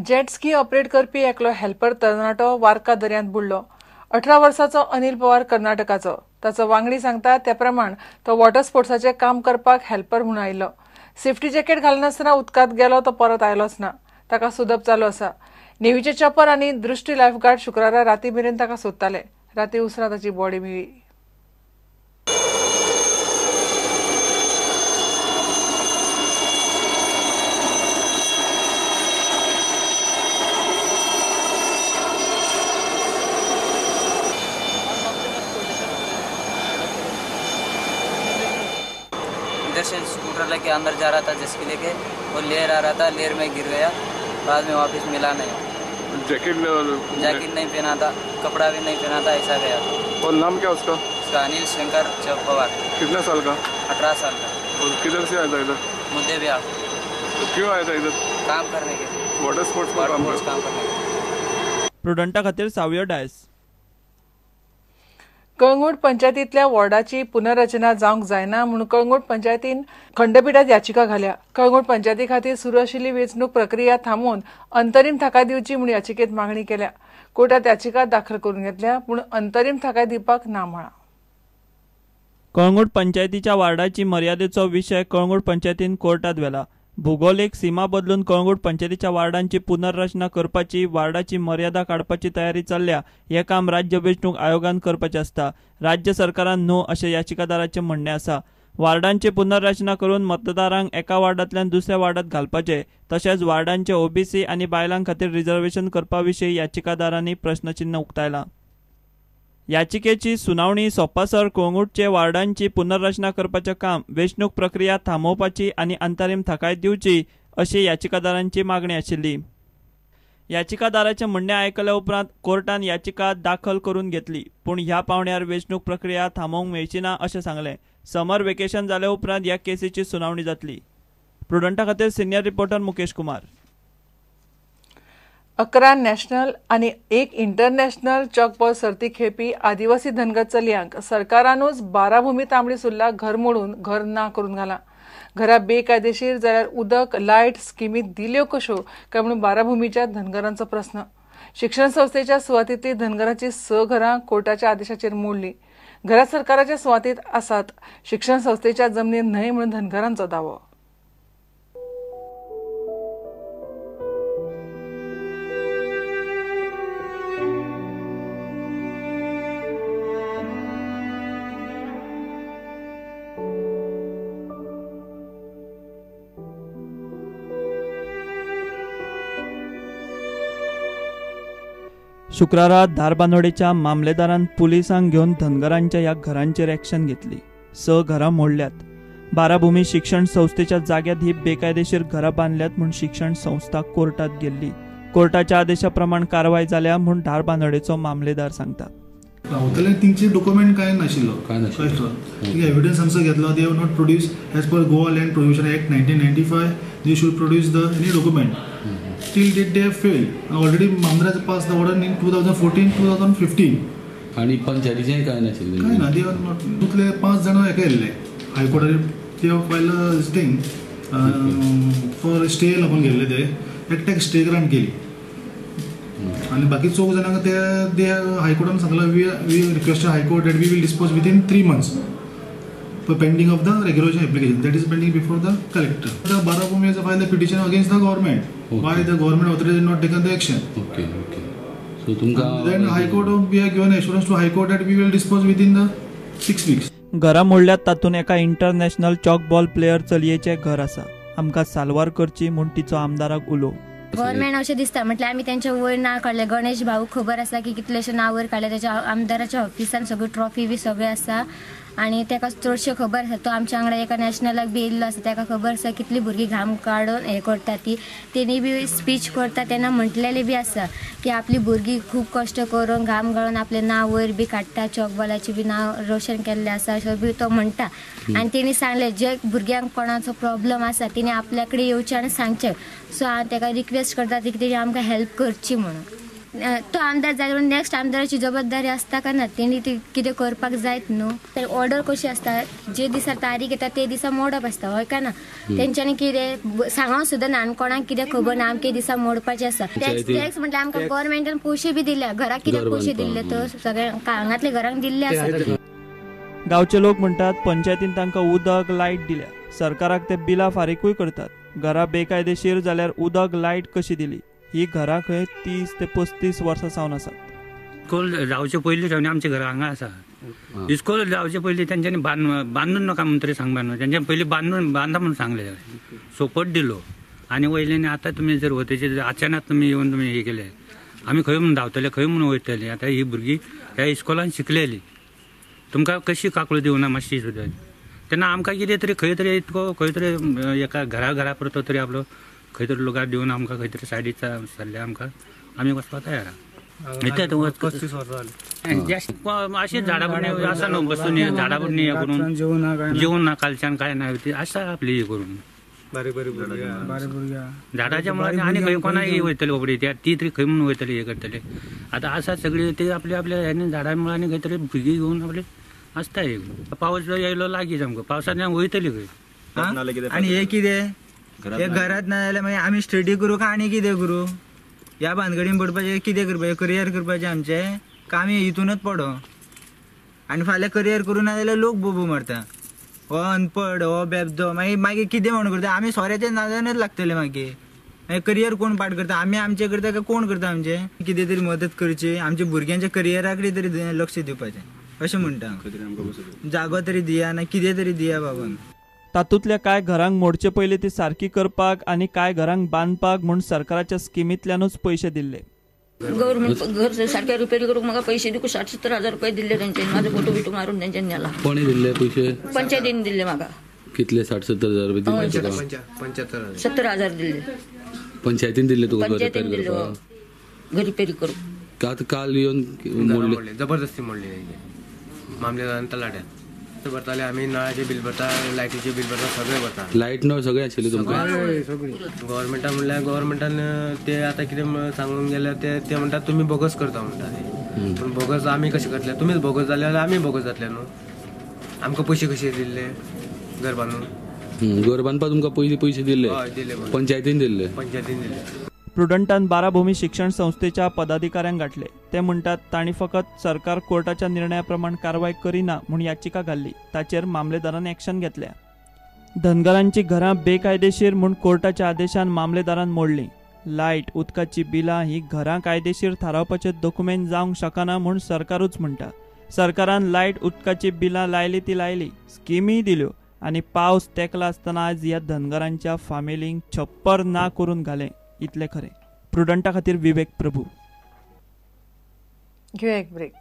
Jet ski operate करपी एकलो helper तरणाटो वार्का दर्यांत बुडलो. 18 वर्साचो अनिल पवार कर्नाटकाचो. ताचो वांगडी सांगता त्या प्रमाण तो वॉटर स्पोर्ट्साचें काम करपाक हेल्पर म्हणून आयिल्लो. सेफ्टी जॅकेट घालनासतना उदकांत गेलो तो परत आयलोच ना. ताका सोदप चालू आसा. नेव्हीचे चॉपर आनी दृष्टी लायफगार्ड शुक्रारा राती मेरेन ताका सोदताले. राती उसरां ताची बॉडी मेळ्ळी. इधर से स्कूटर लेके अंदर जा रहा था, जिसके लेके वो लेर आ रहा था, लेर में गिर गया. बाद में वापस मिला नहीं. जैकेट नहीं पहना था, कपड़ा भी नहीं पहना था, ऐसा गया था. और नाम क्या उसका? उसका अनिल शंकर पवार. कितना साल का? 18 साल का. और किधर से आया था इधर? मुद्दे बिहार. तो क्यों आया था इधर? काम करने के. वॉटर स्पोर्ट्स काम करने के. प्रुडंटा खातीर सावयो डायस. कळंगूट पंचायतींतल्या वॉर्डाची पुनर्रचना जावंक जायना म्हूण कळंगूट पंचायतीन खंडपीठात याचिका घाल्या. कळंगूट पंचायती खातीर सुरू आशिल्ली वेंचणूक प्रक्रिया थांबोवन अंतरीम थाकाय दिवची म्हूण याचिकेत मागणी केल्या. कोर्टात याचिका दाखल करून घेतल्या, पूण अंतरीम थाकाय दिवपाक ना म्हळां. कळंगूट पंचायतीच्या वार्डाची मर्यादेचो विशय कळंगूट पंचायतीन कोर्टात व्हेला. भुगोलीक सीमा बदलून कळंगूट पंचायतीच्या वार्डांची पुनर्रचना करपाची, वार्डाची मर्यादा काडपाची तयारी चल्ल्या. हें काम राज्य वेंचणूक आयोगान करपाचें आसता, राज्य सरकारान न्हू अशें याचिकादाराचें म्हणणें आसा. वार्डांची पुनर्रचना करून मतदारांक एका वार्डांतल्यान दुसऱ्या वार्डांत घालपाचें, तशेंच वार्डांचे ओबीसी आनी बायलां खातीर रिझर्वेशन करपा विशीं याचिकादारांनी प्रस्नचिन्न उक्तायलां. याचिकेची सुनावणी सोंपासर कळंगूटचे वार्डांची पुनर्रचना करपाचें काम, वेंचणूक प्रक्रिया थांबोवपाची आनी अंतरीम थाकाय दिवची अशी याचिकादारांची मागणी आशिल्ली. याचिकादाराचें म्हणणें आयकल्या उपरांत कोर्टान याचिका दाखल करून घेतली, पूण ह्या पावंड्यार वेंचणूक प्रक्रिया थांबोवंक मेळची ना अशें सांगलें. समर वेकेशन जाले उपरांत ह्या केसीची सुनावणी जातली. प्रुडंटा खातीर senior reporter Mukesh Kumar. 11 national आनी 1 इंटरनॅशनल चॉकबॉल सर्ती खेळपी आदिवासी धनगर चलयांक सरकारानूच बाराभूमी तांबडी सुर्ला घर मोडून घर ना करून घालां. घरा बेकायदेशीर जाल्यार उदक लायट स्किमी दिल्यो कश्यो काय म्हणून बाराभूमीच्या धनगरांचो प्रस्न. शिक्षण संस्थेच्या सुवातींतली धनगरांची 6 घरां कोर्टाच्या आदेशाचेर मोडली. घरां सरकाराच्या सुवातींत आसात, शिक्षण संस्थेच्या जमनीर न्हय म्हणून धनगरांचो दावो. शुक्रारा धारबांदोडेच्या मामलेदारान पुलिसांक घेवन धनगरांच्या ह्या घरांचेर एक्शन घेतली. 6 घरां मोडल्यात. बाराभूमी शिक्षण संस्थेच्या जाग्यात ही बेकायदेशीर घरां बांदल्यात म्हूण शिक्षण संस्था कोर्टात गेल्ली. कोर्टाच्या आदेशा प्रमाण कारवाय जाल्या म्हूण धारबांदोडेचो मामलेदार सांगता. रावतले तेंचे डॉक्युमेंट कांय नाशिल्लो, एविडन्स आमचो घेतलो. They have not produce as per Goa land provision act 1995. They should produce the any document. Till date they have failed. Already मामलेदार pass the order in 2014 2015. आनी पंचायतीचें कांय नाशिल्लें, कांय ना. They are not. तितले 5 जाणां हेका येयल्ले हायकोर्टार. They have file thing for stay लागून गेल्ले. ते एकट्याक स्टे ग्रांट केली आनी बाकी 4 जाणांक ते दे हायकोर्टान सांगलां, we request high court that we will dispose within 3 months pending of the regulation application that is pending before the collector. The Barabhumi has filed the petition against the government. Okay. Why the government authority not taken the action? Okay, okay. So तुमका then High Court, we have given assurance to High Court that we will dispose within the 6 weeks. घरा मोडल्यात तातूंत एका international चॉकबॉल player चलयेचें घर आसा. आमकां साल्वार करची म्हूण तिचो आमदाराक उलो. गव्हर्मेंट अशें दिसता म्हटल्यार आमी तेंच्या वयर नांव काडलें. गणेश भाऊ खबर आसा की कितलेशे नांव वयर काडलें. तेच्या आमदाराच्या ऑफिसान सगळी ट्रॉफी बी सगळें आसा आनी तेका चडशें खबर आसा. तो आमच्या वांगडा एका नॅशनलाक बी येयल्लो आसा. तेका खबर आसा कितली भुरगीं घाम काडून हें करता ती. तेणी बी स्पीच करता तेन्ना म्हटलेलें बी आसा की आपली भुरगीं खूब कश्ट करून घाम गाळून आपलें नांव वयर बी काडटा, चॉकबॉलाचें बी नांव रोशन केल्लें आसा अशें बी तो म्हणटा. आनी तेणी सांगलें जे भुरग्यांक कोणाचो प्रॉब्लम आसा तेणी आपल्या कडेन येवचें आनी सांगचें. सो हांव तेका रिक्वेस्ट करता की तेणी आमकां हेल्प करची म्हणून. तो आमदार जाल्यार नेक्स्ट आमदाराची जबाबदारी आसता काय ना, तेणी ती कितें करपाक जायत न्हू. तर ऑर्डर कशी आसता, जे दिसा तारीख येता ते दिसा मोडप आसता, हय काय ना. तेंच्यांनी कितें सांगूंक सुद्दां ना आनी कोणाक कितें खबर ना आमके दिसा मोडपाचें आसा. टॅक्स म्हटल्यार आमकां गव्हर्मेंटान पयशे बी दिल्या, घराक कितें पयशे दिल्ले तर सगळ्या हांगातले घरांक दिल्ले आसा. गांवचे लोक म्हणटात पंचायतीन तांकां उदक लायट दिल्या, सरकाराक ते बिलां फारीकूय करतात. घरां बेकायदेशीर जाल्यार उदक लायट कशी दिली? ही घरां खंय 30 ते 35 वर्सां सावन आसात. इस्कोल जावचे पयलीं सावन आमच्या घरां हांगा आसा. इस्कोल जावचे पयलीं तेंच्यांनी बांदून नाका म्हणून तरी सांगपा न्हू, तेंच्यांनी पयलीं बांदून बांदा म्हणून सांगलें, सोपट दिलो आनी वयल्यान आतां तुमी जर वतेचे अचानक तुमी येवन तुमी हे केले, आमी खंय म्हणून धांवतले, खंय म्हणून वयतले. आतां ही भुरगीं ह्या इस्कोलान शिकलेली, तुमकां कशी काकूळ दिवना मातशी सुद्दां. तेन्ना आमकां कितें तरी खंय तरी इतको खंय तरी एका घरा घरा पुरतो तरी आपलो खंय तरी लुगार दिवन आमकां खंय तरी सायडीक सरले आमकां आमी वचपाक तयार आहा. 35 वर्सां जाली अशें झाडां बुडणी आसा न्हू, बसून झाडां बुडणी हें करून जेवण ना कालच्यान काय ना ती आसा आपली हे करून बारीक बारीक भुरग्यां झाडाच्या मुळांनी आनी खंय कोणाक वयतले बाबडी ती तरी खंय म्हणून वयतली हे करतले. आतां आसा सगळी ती आपली आपल्या ह्यानी झाडां मुळांनी खंय तरी भुरगीं घेवन आपली आसता. एक पावस येयलो लागीं सामको, पावसांत वयतली खंय. आनी हे कितें हे घरात ना जाल्यार मागीर आमी स्टडी करूं काय आनी कितें करूं? ह्या भानगडीन पडपाचें कितें करपाचें? करियर करपाचें आमचें काय आमी हितूनच पडो? आनी फाल्यां करियर करूं ना जाल्यार लोक बोबो मारता, हो अनपड, हो बेबदो. मागीर मागीर कितें म्हणून करता आमी? सोऱ्याच्या नादानच लागतले मागीर. मागीर करियर कोण पाठ करता? आमी आमचें करता काय कोण करता आमचें? कितें तरी मदत करची, आमच्या भुरग्यांच्या करियरा कडेन तरी लक्ष दिवपाचें अशें म्हणटा. जागो तरी दिया ना कितें तरी दिया बाबान. तातूंतल्या कांय घरांक मोडचे पयलीं ती सारकी करपाक आनी कांय घरांक बांदपाक म्हूण सरकाराच्या स्किमींतल्यानूच पयशे दिल्ले. गव्हर्नमेंट घर सारखे रिपेअर करूंक म्हाका पयशे दिवंक 60-70 हजार रुपये दिल्ले तेंच्यांनी. म्हाजो फोटो बिटो मारून तेंच्यांनी नेला. कोणी दिल्ले पयशे? पंचायतीन दिल्ले म्हाका. कितले? 60-70 हजार रुपये दिल्ले? 70 हजार दिल्ले पंचायतीन दिल्ले तुका? पंचायतीन दिल्ले घर रिपेअर करूंक. काल येवन मोडले, जबरदस्ती मोडली मामलेदारान तलाट्यान. भरताले आमी, नळाचे बिल भरता, लायटीचे बिल भरता, सगळे भरता. लायट नळ सगळे आशिल्ले तुमकां? सगळी. गव्हर्मेंटान म्हणल्यार गव्हर्मेंटान ते आतां कितें सांगून गेल्यार ते म्हणटात तुमी बोगस करता म्हणटा ते. पूण बोगस आमी कशें करतले? तुमीच बोगस जाले जाल्यार आमी बोगस जातले न्हू. आमकां पयशे कशे दिल्ले घर बांदून? घर बांदपाक तुमकां पयलीं पयशे दिल्ले? हय दिल्ले, पंचायतीन दिल्ले. पंचायतीन दिल्ले. प्रुडंटान बाराभूमी शिक्षण संस्थेच्या पदाधिकाऱ्यांक गाठले. ते म्हणटात तांणी फकत सरकार कोर्टाच्या निर्णया प्रमाण कारवाय करिना म्हूण याचिका घाल्ली, ताचेर मामलेदारान एक्शन घेतल्या. धनगरांची घरां बेकायदेशीर म्हूण कोर्टाच्या आदेशान मामलेदारान मोडलीं. लायट उदकाची बिलां ही घरां कायदेशीर थारावपाचे दोकुमेंत जावंक शकना म्हूण सरकारूच म्हणटा. सरकारान लायट उदकाची बिलां लायली ती लायली, स्किमीय दिल्यो आनी पावस तेंकला आसतना आज ह्या धनगरांच्या फामिलींक छप्पर ना करून घालें इतलें खरें. प्रुडंटा खातीर विवेक प्रभू. घेऊया एक ब्रेक.